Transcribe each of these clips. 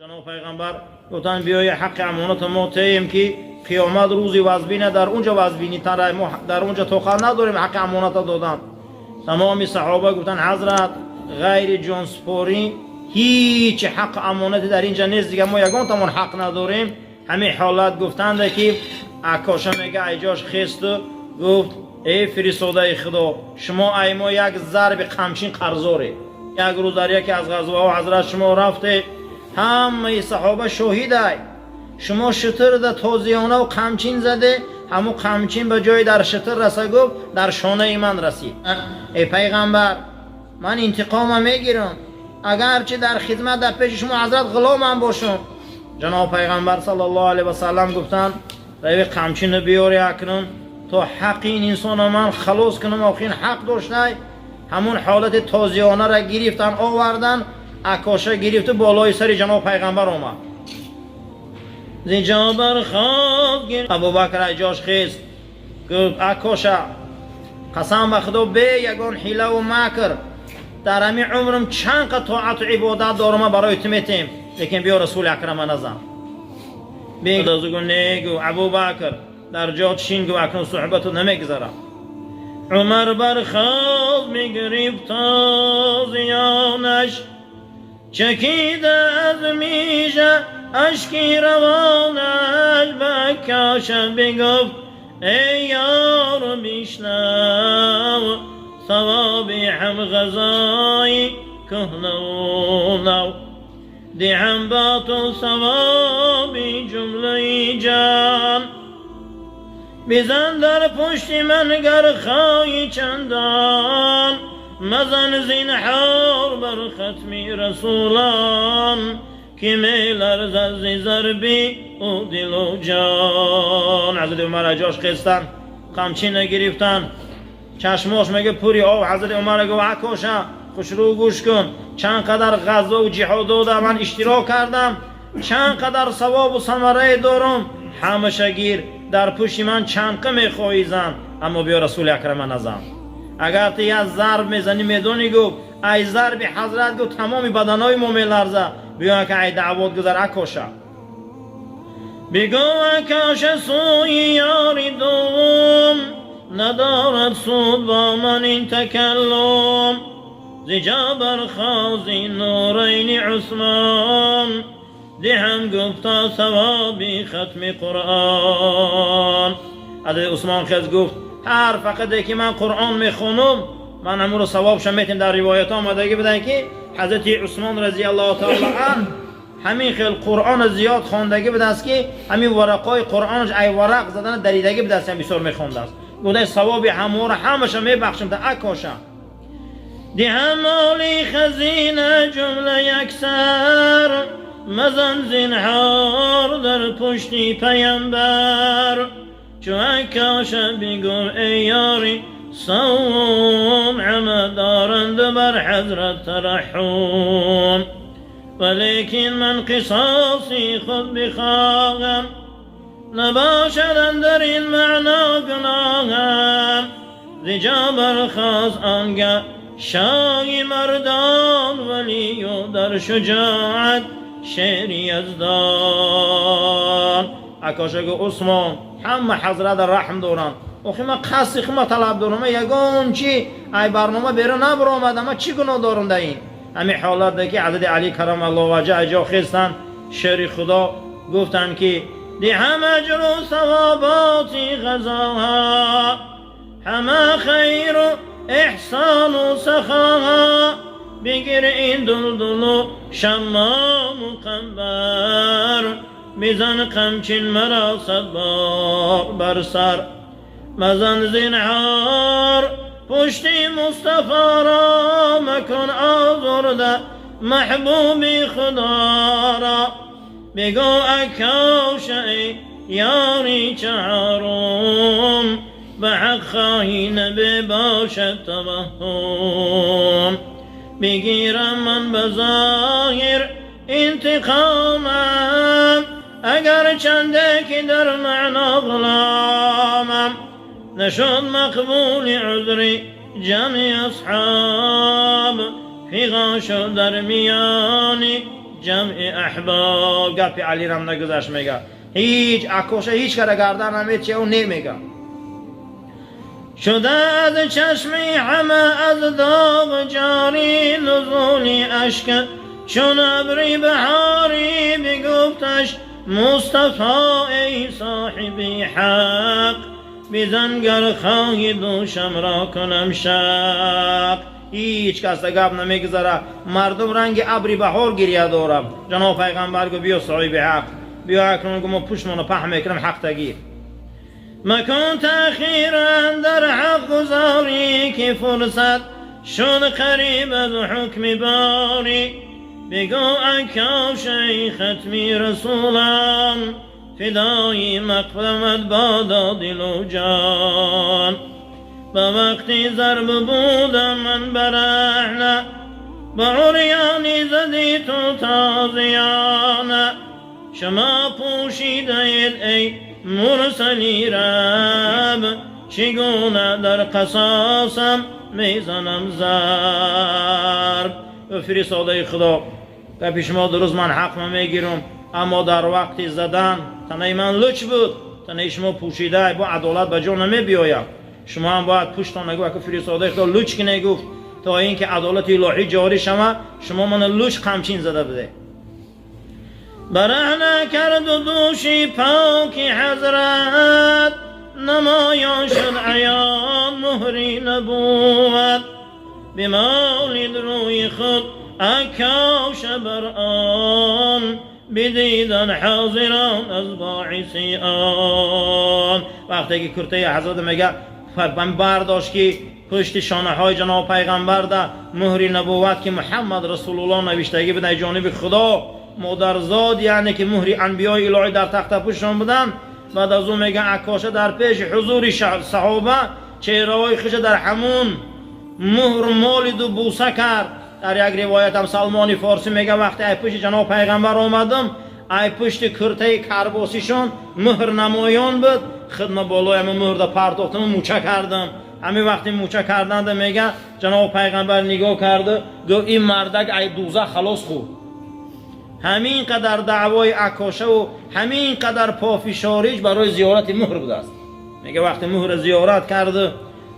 Ҷаноб пайғамбар гуфтанд, биёед ҳаққи амонати мо теем, ки қиёмат рӯзи вазбина, дар унҷо вазбинитара, мо дар унҷо тоқат надорем ҳаққи амоната додан. Тамоми саҳоба гуфтанд, ҳазрат, ғайри ҷонсупорӣ ҳеҷ ҳаққи амонате дар инҷа нест, дига мо ягонтамон ҳақ надорем. Ҳамин ҳолат гуфтанда, ки Акоша мега, айҷош хесту гуфт: эй фиристодаи Худо, шумо ай мо як зарби қамчин қарзоред. Як рӯз дар яке аз ғазваҳо, ҳазрат, шумо рафте, ҳамаи саҳоба шоҳидай, шумо шутурда тозиёнаву қамчин заде, ҳамун қамчин ба ҷои дар шутур раса, гуфт, дар шонаи ман расид. Эй пайғамбар, ман интиқома мегирам, агарчи дар хизмат дар пеши шумо, ҳазрат, ғуломам бошам. Ҷаноб пайғамбар саллаллоҳу алайҳи васаллам гуфтанд: рави, қамчинро биёре акнун, то ҳаққи ин инсонро ман халос кунам, охи ин ҳақ доштай. Ҳамун ҳолати тозиёнаро гирифтан, овардан. Акоша гирифту болои сари ҷаноб пайғамбар омад. Зинҷо бархост, Абубакр айҷош хест, гуфт: Акоша, қасам ба Худо, бе ягон ҳилаву макр дар ҳамин умрам чанд қа тоату ибодат дорам, барои ту метем, лекин биё, Расули Акрама назан. Бегу не, гу, Абубакр, дар ҷо шин, гу, акнун суҳбату намегузарам. Умар бархост, мегирифт тозиёнаш, чакида аз мижа ашки равонаш. Ба Акоша бигуфт: эй ёр, бишнав, савоби ҳам ғазои кӯҳнаву нав диҳам ба ту, савоби ҷумлаи ҷон бизан дар пушти ман, гар хоҳӣ чандон мазан зинҳор бар хатми расулон, ки меларзад зи зарби ӯ дилу ҷон. Ҳазрати Умар ҷош хестан, қамчина гирифтан, чашмош мега пури об. Ҳазрати Умар гуфт: Акоша, хушрӯ гӯш кун, чанд қадар ғазву ҷиҳодода ман иштирок кардам, чанд қадар савобу самарае дорам, ҳамаша гир, дар пушти ман чанқа мехоҳӣ зан, аммо биё, Расули Акрама назан. Агар ту як зарб мезанӣ, медонӣ, гуфт, ай зарби ҳазрат, гуфт, тамоми баданои мо меларза. Биё, ка ай даъвот гузар. Акоша бигӯ: Акоша сӯи ёри дуввум, надорад суд бо ман ин такаллум. Зиҷо бархози нурайни Усмон диҳам, гуфта, савоби хатми Қуръон. Ҳазрати Усмон хез, гуфт: ҳар фақате ки ман Қуръон мехонум, ман ҳамуро савобша метем. Дар ривоятҳо омадагӣ буданд, ки ҳазрати Усмон разиаллоҳу таала ан ҳамин хел Қуръонро зиёд хондагӣ будааст, ки ҳамин варақҳои Қуръонаш ай варақ задана даридагӣ будааст, ҳам бисёр мехондааст. Гуфта: савоби ҳаморо ҳамаша мебахшам та Акоша. Диҳам моли хазина ҷумла яксар, мазан зинҳор дар пушти паямбар. Чу Акоша бигӯ: эй ёри савм, ҳама доранд бар ҳазрат тараҳҳум, валекин ман қисоси худ бихоҳам, набошад андар ин маъно гуноҳам. Зиҷо бархост онга шоҳи мардон, валию дар шуҷоат шери Яздон. Акоша гу: Усмон, ҳама ҳазрата раҳм доранд, охи ман қасди хума талаб дорам, ман ягон чи ай барнома берун набаромадам, ман чӣ гуноҳ дорам дар ин? Ҳамин ҳолатда ки ҳазрати Али карамаллоҳу ваҷҳ ҷо хестанд, шери Худо, гуфтанд, ки диҳам аҷру савоботи ғазоҳо, ҳама хайру эҳсону сахоҳо. Бигир ин дулдулу шаммому қамбар, бизан қамчин маро сад бор бар сар, мазан зинҳор пушти Мустафоро, макун озурда маҳбуби Худоро. Бигӯ Акоша: эй ёри чаҳорум, ба ҳақ хоҳӣ набошад таваҳҳум. Бигирам ман ба зоҳир интиқомам, агар чанде ки дар маъно ғуломам. Нашуд мақбули узри ҷамъи асҳоб, фиғон шуд дар миёни ҷамъи аҳбоб. Гапи Алирам нагузашт, мега, ҳеҷ Акоша ҳеҷ кара гардан наметча, ӯ немега. Шуда аз чашми ҳама аз доғ ҷорӣ, нузули ашк чун абри баҳорӣ. Бигуфташ Мустафо: эй соҳиби ҳақ, бизан гар хоҳӣ дӯшамро кунам шақ. Ҳеҷ кас гап намегузара, мардум ранги абри баҳор гиря дорам. Ҷаноб пайғамбар гу: биё, соҳиби ҳақ, биё, акнун гу мо пуштмоно паҳн мекунам, ҳақ тагир макун, таъхиран дар ҳақ гузорӣ, ки фурсат шуд қариб аз ҳукми борӣ. Бигӯ Аккошаи хатми расулан, фидои мақдамат бодо дилу ҷон. Ба вақти зарб будам ман бараҳна, ба урёни зади ту тозиёна. Шумо пӯшидаед, эй мурсали раб, чӣ гуна дар қасосам мезанам зарб? Фиристодаи Худо, гапи шумо дуруст, ман ҳақма мегирам, аммо дар вақти задан танаи ман луч буд, танаи шумо пӯшида, бо адолат ба ҷо намебиёям. Шумо ҳам бояд пуштон нагӯ, аку фиристодаи Худо луч ки гуфт, то ин ки адолати илоҳӣ ҷорӣ шава, шумо мана луч қамчин зада буде. Бараҳна карду дӯши поки ҳазрат, намоён шуд аён муҳри набувват. Бимолид рӯи худ Аккоша бар он, бидидан ҳозирон аз боиси он. Вақте ки куртаи ҳазрат мега бардошт, ки пушти шонаҳои ҷаноб пайғамбарда муҳри набувват, ки Муҳаммад Расулуллоҳ навиштагӣ буд, ҷониби Худо модарзод, яъне ки муҳри анбиёи илоҳӣ дар тахтапуштшон буданд. Баъд аз ӯ мега Аккоша дар пеши ҳузури саҳоба чеҳраҳои хуша дар ҳамун муҳр молиду бӯса кард. Дар як ривоятам Салмони Форсӣ мега: вақте ай пушти ҷаноб пайғамбар омадам, ай пушти куртаи карбосишон муҳр намоён буд. Хидма болои ҳама муҳрда партохтаму мӯча кардам. Ҳамин вақти мӯча карданда, мега, ҷаноб пайғамбар нигоҳ карду гуфт: ин мардак ай дӯзах халос хӯрд. Ҳамин қадар даъвои Аккошаву ҳамин қадар пофишориш барои зиёрати муҳр будааст. Мега, вақте муҳра зиёрат карду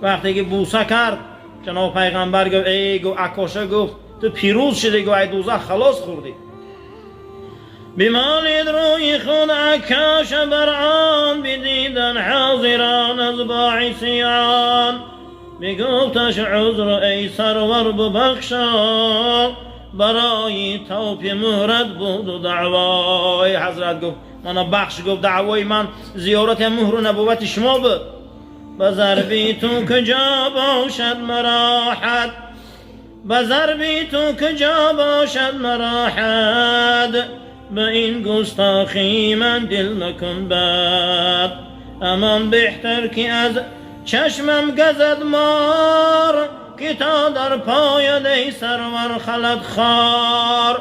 вақте ки бӯса кард, ҷаноб пайғамбар гуфт: эй, гуфт, Аккоша, гуфт, ту пирӯз шудӣ, гуфт, ай дӯзах халос хӯрдӣ. Бимолид рӯи худ Аккоша бар он, бидидан ҳозирон аз боиси он. Бигуфташ: узр, эй сарвар, бубахшо, барои тавфи муҳрат буду даъвои. Ҳазрат гуфт: мана бахш, гуфт, даъвои ман зиёрати муҳру набуввати шумо буд. Ба зарби ту куҷо бошад мароҳат, ба зарби ту куҷо бошад мароҳат? Ба ин густохӣ ман дил макун бад. Амон беҳтар ки аз чашмам газад мор, ки то дар пояд, эй сарвар, халат хор.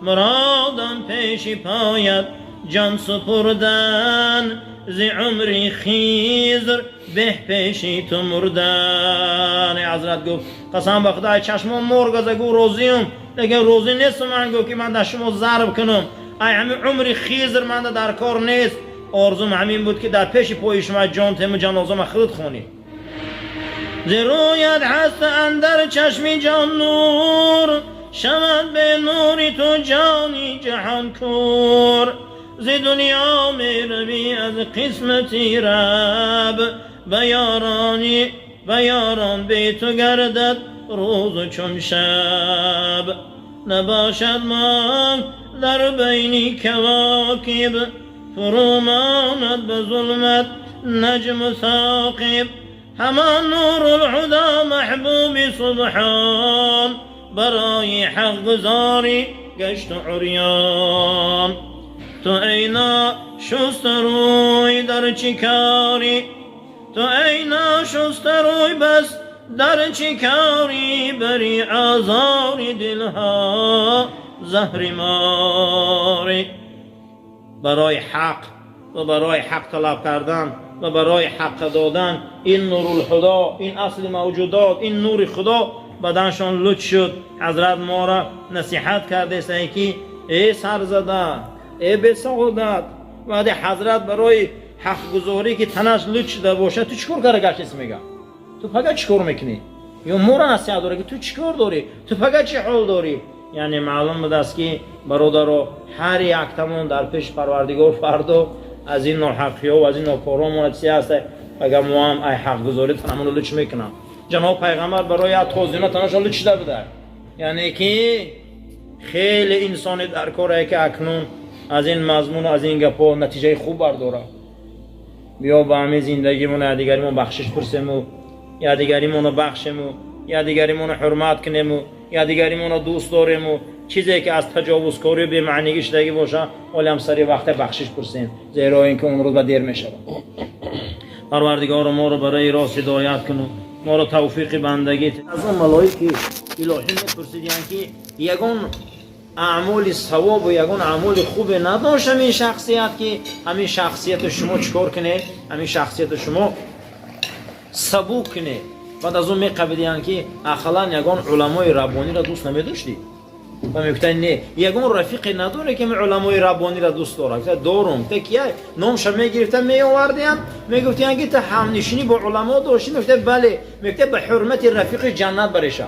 Муродам пеши поят ҷон супурдан, зи умри Хизр беҳ пеши ту мурдан. Ҳазрат гуфт: қасам ба Худо, чашмон мор газа, гу, розиюм, лекин розӣ нестам ман, гуфт, ки ман дар шумо зарб кунам. Ай ҳамин умри Хизр манда дар кор нест, орзум ҳамин буд, ки дар пеши пои шумо ҷон тему ҷанозама худат хонӣ. Зи рӯят ҳаст андар чашми ҷон нур, шавад бе нури ту ҷони ҷаҳон кур. Зи дунё меравӣ аз қисмати раб, ба ёрони ба ёрон бе ту гардад рӯзу чун шаб. Набошад моҳ дар байни кавокиб, фурӯ монад ба зулмат наҷму соқиб. Ҳамон Нурулҳудо маҳбуби субҳон, барои ҳақгузорӣ гашту урён. Ту эй ношустарӯй, дар чӣ корӣ? Ту эй ношустарӯй, бас дар чӣ корӣ? Бари озори дилҳо заҳри морӣ. Барои ҳақ ва барои ҳақ талаб кардан ва барои ҳаққа додан ин Нурулҳудо, ин асли мавҷудот, ин нури Худо баданшон луч шуд. Ҳазрат моро насиҳат кардесае, ки Э сарзада, э бесаодат, ваъде ҳазрат барои ҳақгузорӣ ки танаш луч шуда бошад, ту чӣ кор кара гаштест, мега. Ту пага чӣ кор мекунӣ? Ё моро насиҳат дорӣ, ки ту чӣ кор дорӣ? Ту пага чӣ ҳол дорӣ? Яъне маълум будааст, ки бародаро, ҳар яктамон дар пеши Парвардигор фардо аз ин ноҳақиҳо ва аз ин нокорҳо мо чизе ҳаст, агар мо ҳам ай ҳақгузорӣ танамонро луч мекунам. Ҷаноб пайғамбар барои як тозина танаша луч шуда буда. Яъне ки хеле инсони дар корае, ки акнун аз ин мазмуну аз ин гапҳо натиҷаи хуб бардорад. Биё ба ҳамин зиндагимон якдигаримон бахшиш пурсему, якдигаримонро бахшему, якдигаримонро ҳурмат кунему, якдигаримонро дӯст дорему. Чизе ки аз таҷовузкорию бемаънигӣ шудагӣ боша, олам сари вақте бахшиш пурсем, зеро ин ки он рӯз ба дер мешавад. Парвардигоро, моро барои рост ҳидоят куну моро тавфиқи бандагӣ. Аз он малоики илоҳӣ мепурсидиянд, ки ягон аъмоли савобу ягон аъмоли хубе надошт ҳамин шахсият, ки ҳамин шахсияту шумо чӣ кор кунед, ҳамин шахсияту шумо сабук кунед. Баъд аз он меқабидиянд, ки ақаллан ягон уламои раббониро дӯст намедоштӣ? Ва мегуфтанд: не. Ягон рафиқе надоре, ки уламои раббониро дӯст дорад? Гуфта: дорум. Гуфта: кия? Номша мегирифта меовардиянд, мегуфтиянд, ки ту ҳамнишинӣ бо уламо доштӣ? Мегуфта: бале. Мегуфта: ба ҳурмати рафиқи ҷаннат бареша.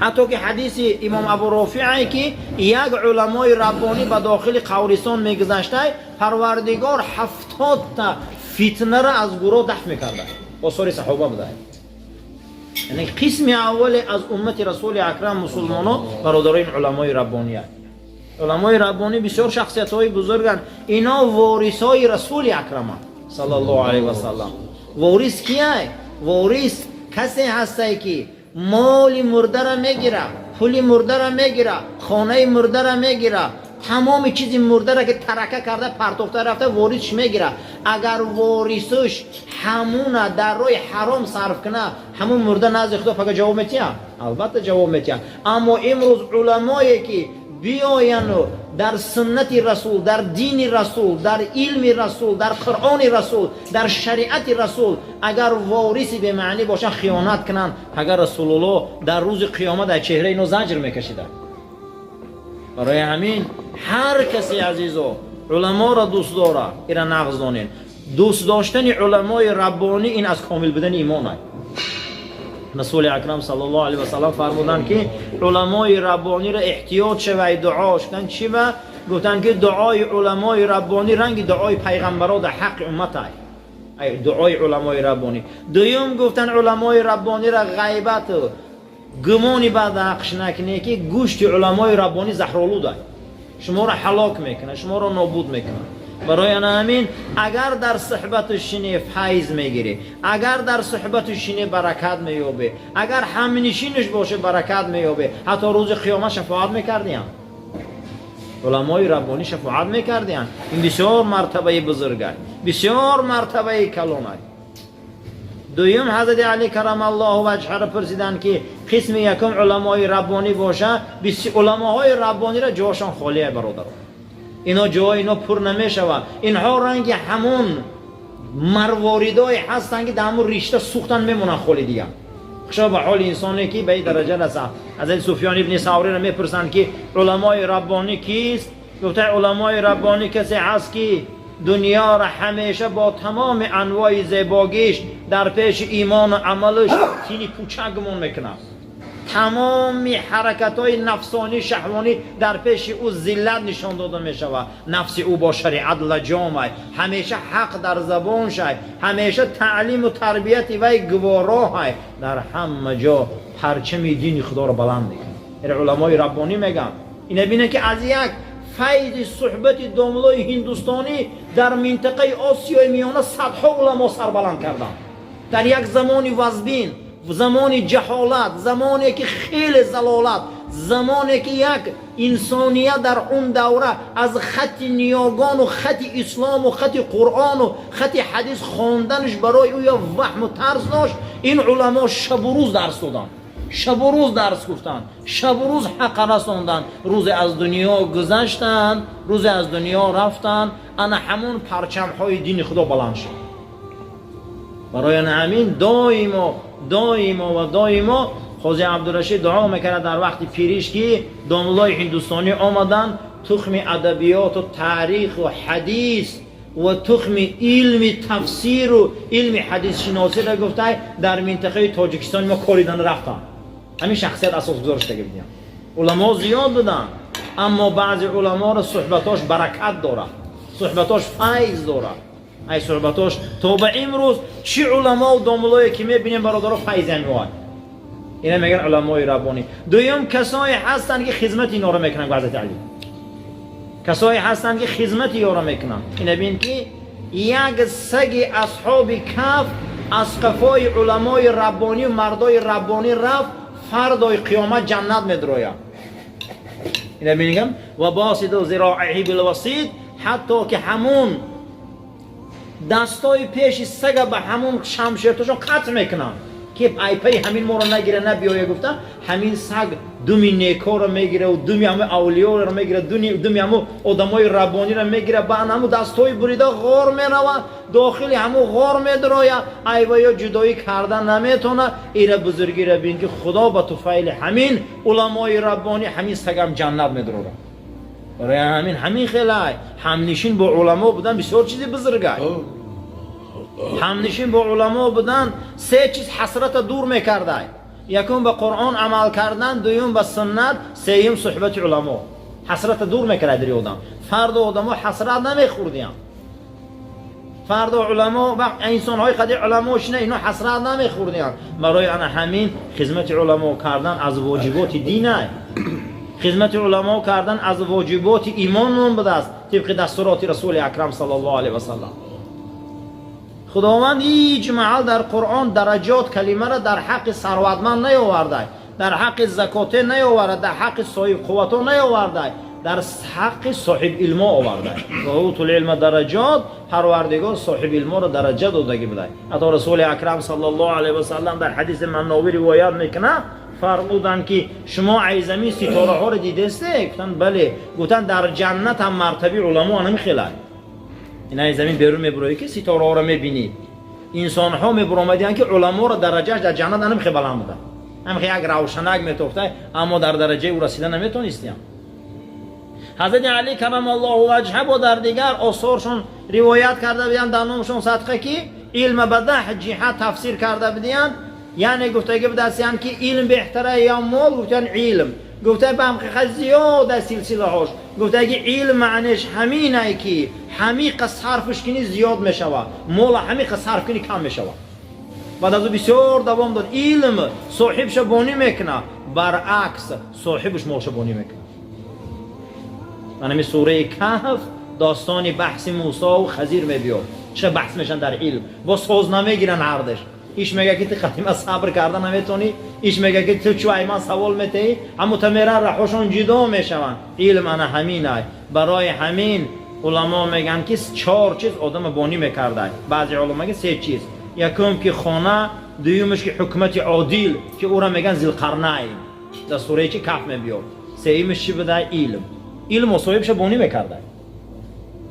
Ҳатто ки ҳадиси имом Абу Рофиае, ки як уламои раббонӣ ба дохили қабристон мегузаштай, Парвардигор 70-та фитнара аз гурӯҳ дафт мекарда. Осори саҳоба буда. Яъне қисми аввале аз уммати Расули Акрам, мусулмоно, бародарои уламои раббоният. Уламои раббонӣ бисёр шахсиятҳои бузурганд. Ино ворисҳои Расули Акраманд, саллаллоҳу алайҳи васаллам. Ворис кияй? Ворис касе ҳастай, ки моли мурдара мегира, пули мурдара мегира, хонаи мурдара мегира, тамоми чизи мурдара, ки тарака карда партохта рафта, ворисш мегира. Агар ворисш ҳамуна дар роҳи ҳаром сарф куна, ҳамун мурда назди Худо пага ҷавоб метиҳад? Албатта, ҷавоб метиҳад. Аммо имрӯз уламое, ки биёяну дар суннати Расул, дар дини Расул, дар илми Расул, дар Қуръони Расул, дар шариати Расул, агар вориси бемаънӣ бошанд, хиёнат кунанд, агар Расулуллоҳ дар рӯзи қиёмат аз чеҳраи ино заҷр мекашидад. Барои ҳамин ҳар касе, азизо, уламоро дӯст дора, ира нағз донед: дӯст доштани уламои раббонӣ ин аз комил будани имон аст. Расули Акрам, саллаллоҳу алайҳи васаллам, фармуданд, ки уламои раббониро эҳтиёт шавай дуо гуфтанд. Чӣ ба? Гуфтанд, ки дуои уламои раббонӣ ранги дуои пайғамбаро дар ҳаққи уммат ай, дуои уламои раббонӣ. Дуюм, гуфтанд, уламои раббониро ғайбату гумони бад ҳақш накунӣ, ки гӯшти уламои раббонӣ заҳролуд ай, шуморо ҳалок мекунад, шуморо нобуд мекунад. Барои ана ҳамин, агар дар суҳбату шине, файз мегирӣ, агар дар суҳбату шине, баракат меёбӣ, агар ҳамнишинаш боше, баракат меёбӣ. Ҳатто рӯзи қиёмат шафоат мекардиянд, уламои раббонӣ шафоат мекардиянд. Ин бисёр мартабаи бузургай, бисёр мартабаи калонай. Дуюм, ҳазрати Али карамаллоҳу ваҷҳаро пурсиданд, ки қисми якум уламои раббонӣ боша, уламоҳои раббониро ҷошон холия. Бародаро, ино ҷои ино пур намешавад. Инҳо ранги ҳамон марворидое ҳастанд, ки дар ҳамон ришта сӯхтан мемонанд холи дигар. Хушо ба ҳоли инсоне, ки ба ин дараҷа расад. Ҳазрати Суфён ибни Савриро мепурсанд, ки уламои раббонӣ кист? Гуфта: уламои раббонӣ касе ҳаст, ки дунёро ҳамеша бо тамоми анвои зебогиш дар пеши имону амалаш тини пучак гумон мекунад. Тамоми ҳаракатҳои нафсонӣ, шаҳвонӣ дар пеши ӯ зиллат нишон дода мешавад. Нафси ӯ бо шариат лаҷомай, ҳамеша ҳақ дар забоншай, ҳамеша таълиму тарбияти вай гувороҳай, дар ҳама ҷо парчами дини Худоро баланд мекунад. Ина уламои раббонӣ мегӯянд. Ина бинед, ки аз як файзи суҳбати домлои ҳиндустонӣ дар минтақаи Осиёи Миёна садҳо уламо сарбаланд карданд. Дар як замони вазбин, замони ҷаҳолат, замоне ки хеле залолат, замоне ки як инсоният дар он давра аз хати ниёгону хати ислому хати Қуръону хати ҳадис хонданаш барои ӯ я ваҳму тарс дошт, ин уламо шабу рӯз дарс доданд, шабу рӯз дарс гуфтанд, шабу рӯз ҳаққа расонданд. Рӯзе аз дунё гузаштанд, рӯзе аз дунё рафтанд, ана ҳамон парчамҳои дини Худо баланд шуд. Барои ана ҳамин доимо, доимо ва доимо Қози Абдурашид дуо мекард дар вақти пириш, ки домуллои ҳиндустонӣ омаданд, тухми адабиёту таъриху ҳадис ва тухми илми тафсиру илми ҳадисшиносиро, гуфтай, дар минтақаи Тоҷикистони мо коридан рафтанд. Ҳамин шахсият асосгузор шудаги будиям. Уламо зиёд буданд, аммо баъзе уламоро суҳбатош баракат дорад, суҳбатош файз дорад. Ай суҳбатош то ба имрӯз чӣ уламову домуллое ки мебинем, бародаро, файзе меояд. Ина мегӯянд уламои раббонӣ. Дуюм, касое ҳастанд, ки хизмати инора мекунанд. Ҳазрати Алӣ, касое ҳастанд, ки хизмати ёро мекунанд. Ина бин, ки як саги асҳоби Каҳф аз қафои уламои раббонию мардои раббонӣ рафт, фардои қиёмат ҷаннат медрояд. Ина бинигам: ва боситу зироиҳи билвасид, ҳатто ки ҳамун дастои пеши сага ба ҳамун шамшертошон қатъ мекунанд, ки айпаи ҳамин моро нагира, набиёя гуфта. Ҳамин саг думи некоро мегира, думи ҳаму авлиёро мегира, думи ҳаму одамои раббониро мегира. Ба ҳаму дастҳои бурида ғор мерава, дохили ҳаму ғор медроя, айваё ҷудоӣ карда наметона. Ира бузургира бин, ки Худо ба туфайли ҳамин уламои раббонӣ ҳамин сагам ҷаннат медрора. Барои ҳамин, ҳамин хелай ҳамнишин бо уламо будан бисёр чизи бузургай. Ҳамнишин бо уламо будан се чиз ҳасрата дур мекардай: якум, ба Қуръон амал кардан, дуюм, ба суннат, сеюм, суҳбати уламо. Ҳасрата дур мекард дари одам. Фардо одамо ҳасрат намехӯрдиям. Фардо уламо, инсонҳои қади уламо шина, ино ҳасрат намехӯрдиям. Барои ана ҳамин хизмати уламо кардан аз воҷиботи динай, хизмати уламо кардан аз воҷиботи имон ном будааст, тибқи дастуроти Расули Акрам саллаллоҳу алайҳи васаллам. Худованд ҳеҷ маҳал дар Қуръон дараҷот калимаро дар ҳаққи сарватманд наёвардай, дар ҳаққи закоте наёварда, дар ҳаққи соҳибқуввато наёвардай, дар ҳаққи соҳибилмо овардай. Ва утул илма дараҷот. Парвардигор соҳибилморо дараҷа додагӣ будай. Ҳатто Расули Акрам саллаллоҳу алайҳи васаллам дар ҳадиси Манновӣ ривоят мекунад, фармуданд, ки шумо ай замин ситораҳоро дидесте? Гуфтанд: бале. Гуфтанд: дар ҷаннат ҳам мартабаи уламо ҳамин хелай. Ин ай замин берун мебуроӣ, ки ситораҳоро мебинӣ, инсонҳо мебуромадианд, ки уламоро дараҷааш дар ҷаннат ҳамин хел баланд буда, ҳамин хел як равшанак метофта, аммо дар дараҷаи ӯ расида наметонистиям. Ҳазрати Али карамаллоҳу ваҷҳа бо дар дигар осоршон ривоят карда будианд, дар номшон садқа, ки илма ба 10 ҷиҳат тафсир карда будианд. Яъне гуфтагӣ будастиянд, ки илм беҳтара ё мол? Гуфтанд: илм. Гуфта, ба ҳақиқат зиёда силсилаҳош. Гуфтаги, илм маънеш ҳаминай, ки ҳамиқа сарфш кунӣ, зиёд мешавад, мола ҳамиқа сарф кунӣ, кам мешавад. Баъд аз ӯ бисёр давом дод: илм соҳибша бонӣ мекунад, баръакс, соҳибаш молша бонӣ мекунад. Манами сураи Каҳф достони баҳси Мусо ва Хазир мебиёд. Ча баҳс мешан дар илм, бо соз намегиран ҳардаш. Иш мега, ки ту қадима сабр карда наметонӣ, иш мега, ки ту чӯ ай ман савол метаҳӣ. Ҳамута меран, раҳошон ҷудо мешаванд. Илм ана ҳаминай. Барои ҳамин уламо мегӯянд, ки чор чиз одама бонӣ мекардай. Баъзе уламо мегӯянд, се чиз: якум, ки хона, дуюмаш, ки ҳукумати одил, ки ӯра мегӯянд Зилқарнайн, дар сураи чи Каҳф мебиёд, сеюмаш чӣ буда? Илм. Илму соҳибша бонӣ мекардай.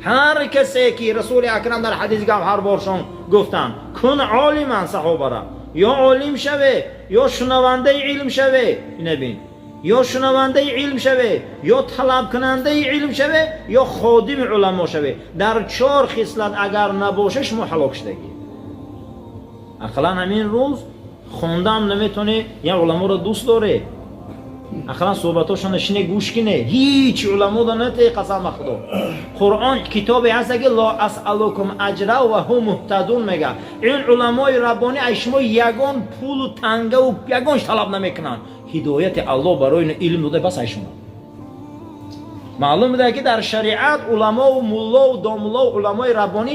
Ҳар касе ки Расули Акрам дар ҳадиси гавҳарборшон гуфтанд: кун олиман, саҳобара, ё олим шаве, ё шунавандаи илм шаве. Ина бин: ё шунавандаи илм шаве, ё талабкунандаи илм шаве, ё ходими уламо шаве. Дар чор хислат агар набоша, шумо ҳалок шудагӣ. Ақаллан ҳамин рӯз хондам наметонӣ, як уламоро дӯст дорӣ, ақаллан суҳбатошона шине, гӯш кине. Ҳеҷ уламо да натеи, қасам ба Худо. Қуръон китобе ҳаста, ки ло асалукум аҷра ва ҳум муҳтадун мега. Ин уламои раббонӣ аз шумо ягон пулу тангаву ягон талаб намекунанд. Ҳидояти Аллоҳ барои илм дода, бас ай шумо. Маълум буда, ки дар шариат уламову муллову домуллову уламои раббонӣ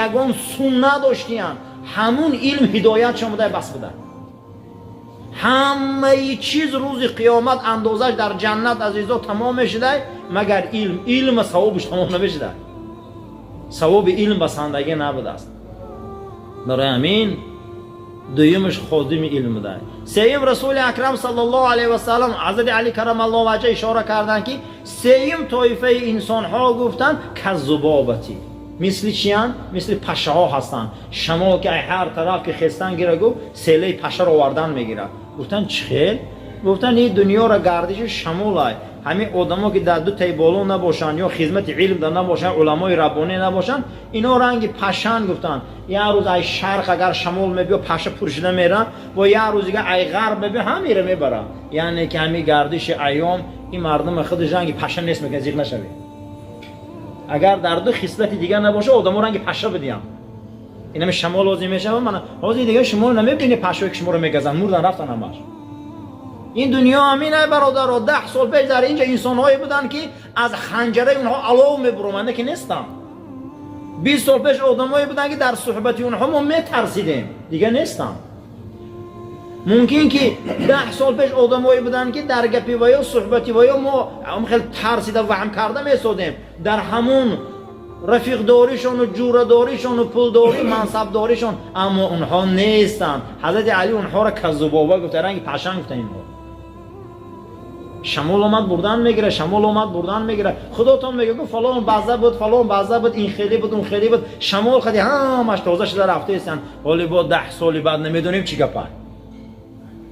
ягон сум надоштиянд. Ҳамун илм ҳидоятшон буда, бас буда. Ҳамаи чиз рӯзи қиёмат андозаш дар ҷаннат, азизо, тамом мешудай, магар илм. Илма савобаш тамом намешудай, савоби илм басандагӣ набудааст. Барои ҳамин дуюмаш ходими илм будай. Сеюм, Расули Акрам саллаллоҳу алайҳи васаллам, ҳазрати Али карамаллоҳу ваҷҳа ишора карданд, ки сеюм тоифаи инсонҳо, гуфтанд, каззубобати, мисли чиянд? Мисли пашаҳо ҳастанд. Шамол ки ай ҳар тараф ки хестан гира, гуфт, селаи пашаро овардан мегирад. Гуфтанд, чӣ хел? Гуфтанд, ин дунёро гардиши шамолай. Ҳамин одамо ки дар ду таи боло набошанд ё хизмати илм дар набошанд, уламои раббонӣ набошанд, ино ранги пашан, гуфтанд. Як рӯз ай шарқ агар шамол мебиё, паша пур шуда мера, бо як рӯз дига ай ғарб мебиё, ҳамеро мебара. Яъне ки ҳамин гардиши айём ин мардума худаш ранги паша нест мекунад. Зиқ нашавед. Агар дар ду хислати дигар набоша, одамо ранги паша бидиҳанд. Инами шамол лозим мешава. Мана ҳозир дига шумо намебинед пашое ки шуморо мегазанд, мурдан, рафтан ҳамаш. Ин дунё ҳамин ай, бародаро. 10 сол пеш дар инҷа инсонҳое буданд, ки аз ханҷараи онҳо алов мебуроманда, ки нестанд. 20 сол пеш одамое буданд, ки дар суҳбати онҳо мо метарсидем, дига нестанд. Мумкин ки 10 сол пеш одамое буданд, ки дар гапи ваё, суҳбати ваё мо хеле тарсида, ваҳм карда месодем, дар ҳамун рафиқдоришону ҷӯрадоришону пулдорӣ, мансабдоришон, аммо онҳо нестанд. Ҳазрати Алӣ онҳоро каззубоба гуфта, ранги пашан гуфта. Инҳо шамол омад, бурдан мегира, шамол омад, бурдан мегира. Худотон мега, гу фалон баъза буд, фалон баъза буд, ин хеле буд, он хеле буд, шамол хади ҳамаш тоза шуда рафтаистанд. Ҳоли бо 10 соли баъд намедонем чӣ гапа.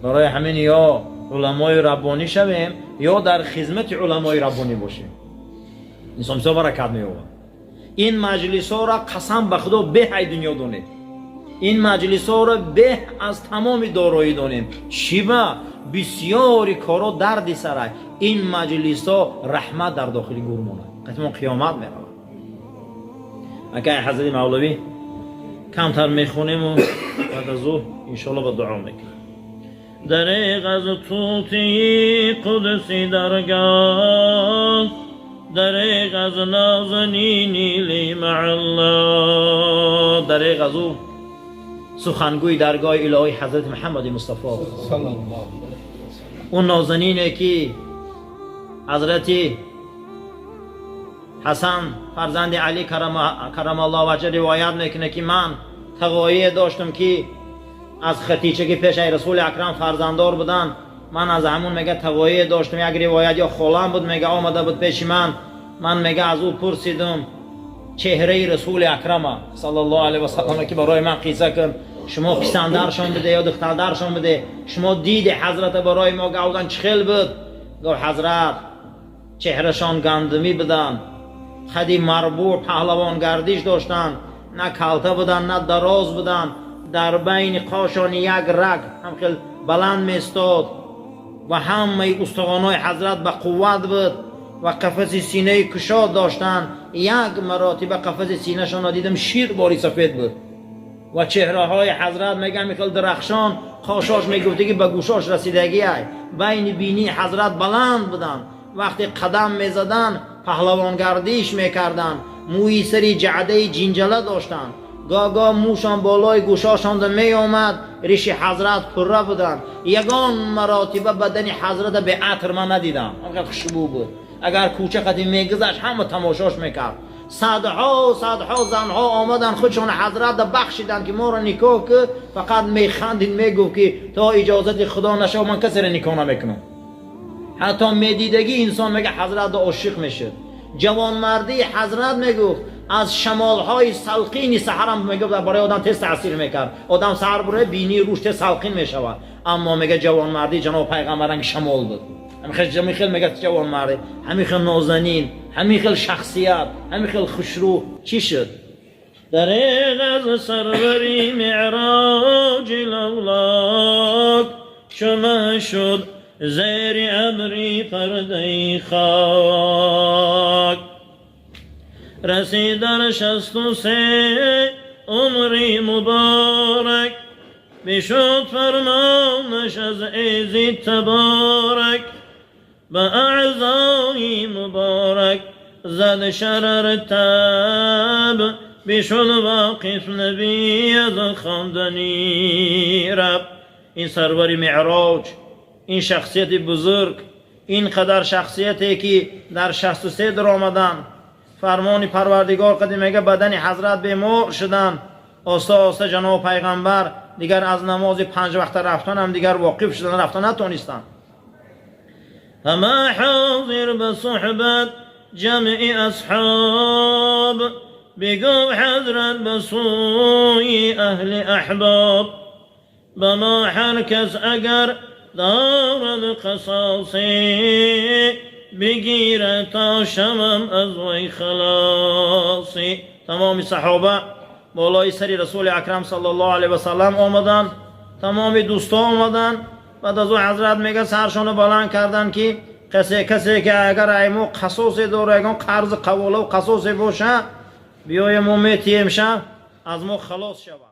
Барои ҳамин ё уламои раббонӣ шавем, ё дар хизмати уламои раббонӣ бошем, инсон бисёр баракат меёбад. Ин маҷлисҳоро, қасам ба Худо, беҳ ай дунё донед. Ин маҷлисҳоро беҳ аз тамоми дороӣ донем. Чӣ ба бисёри корҳо дарди сарай, ин маҷлисҳо раҳмат дар дохили гур монад, қатимон қиёмат меравад. Акай ҳазрати Мавлавӣ камтар мехонему баъд аз ӯ иншоалло ба дуо мекунем. Дареғ аз тӯтии қудси даргоҳ, дареғ аз нозанини лимаалло, дареғ аз ӯ сухангӯи даргоҳи илоҳӣ, ҳазрати Муҳаммади Мустафо, он нозанине ки ҳазрати Ҳасан, фарзанди Алӣ карамаллоҳ ваҷҳа, ривоят мекунад, ки ман тағоие доштам, ки аз Хатича, ки пешаи Расули Акрам фарзанддор буданд, ман аз ҳамун, мега, тағоие доштам. Як ривоят ё холам буд, мега, омада буд пеши ман. Ман, мега, аз ӯ пурсидум чеҳраи Расули Акрама саллаллоҳу алайҳи васаллама, ки барои ман қисса кун, шумо писандаршон буде ё духтардаршон буде, шумо диди ҳазрата барои мо гавдан, чӣ хел буд? Гуфт, ҳазрат чеҳрашон гандумӣ буданд, қади марбӯъ, паҳлавонгардиш доштанд, на калта буданд, на дароз буданд, дар байни қошон як раг ҳам хел баланд местод ва ҳамаи устухонҳои ҳазрат ба қувват буд ва қафаси синаи кушод доштанд. Як маротиба қафаси синашонро дидам, шир бори сафед буд ва чеҳраҳои ҳазрат, мегам, хел дарахшон, қошош мегуфтагӣ ба гӯшош расидагиай, байни бинии ҳазрат баланд буданд, вақте қадам мезаданд, паҳлавонгардиш мекарданд, мӯи сари ҷаъдаи ҷинҷала доштанд, гоҳ-гоҳ мӯшон болои гӯшошонда меомад, риши ҳазрат пурра буданд. Ягон маротиба бадани ҳазрата беатр ман надидам, анқадр хушбӯ буд. Агар кӯча қади мегузашт, ҳама тамошош мекард. Садҳо садҳо занҳо омаданд, худшон ҳазрата бахшиданд, ки моро никоҳ ки, фақат механдид, мегуфт, ки то иҷозати Худо нашав, ман касеро никоҳ намекунам. Ҳатто медидагӣ инсон, мега, ҳазрата ошиқ мешуд. Ҷавонмардии ҳазрат, мегуфт, аз шамолҳои салқини саҳарам, мегуфт, барои одам тез таъсир мекард. Одам саҳар бура, бинии рӯш тез салқин мешавад. Аммо, мега, ҷавонмардии ҷаноб пайғамбар ранги шамол буд. Ҳамин хел, мега, ҷавонмардӣ, ҳамин хел нозанин, ҳамин хел шахсият, ҳамин хел хушрӯ чӣ шуд? Дареғ аз сарвари меъроҷи лавлок, чума шуд зери абри пардаи хок, расид дар 63 умри муборак, бишуд фармонаш аз изи таборак, ба аъзои муборак зад шарар таб, бишуд воқиф набӣ аз хондани раб. Ин сарвари меъроҷ, ин шахсияти бузург, ин қадар шахсияте ки дар 63 даромаданд, фармони Парвардигор қади, мега, бадани ҳазрат бемор шуданд. Оста оста ҷаноб пайғамбар дигар аз намози панҷ вақта рафтанам дигар воқиф шудан, рафта натонистанд. Ҳама ҳозир ба суҳбат ҷамъи асҳоб, бигуфт ҳазрат ба сӯи аҳли аҳбоб: ба мо ҳар кас агар دارد قصاصی، بگیرد تا شوم از وی خلاصی. تمام صحابه بالای سری رسول اکرم صلی الله علیه و سلم آمدن، تمام دوستا آمدن. بعد از او حضرت میگه سرشون بلند کردن که کسی که اگر ایمو قصاصی داره، اگر قرض قواله و قصاصی باشه، بیای ما میتیم شه از ما خلاص شود.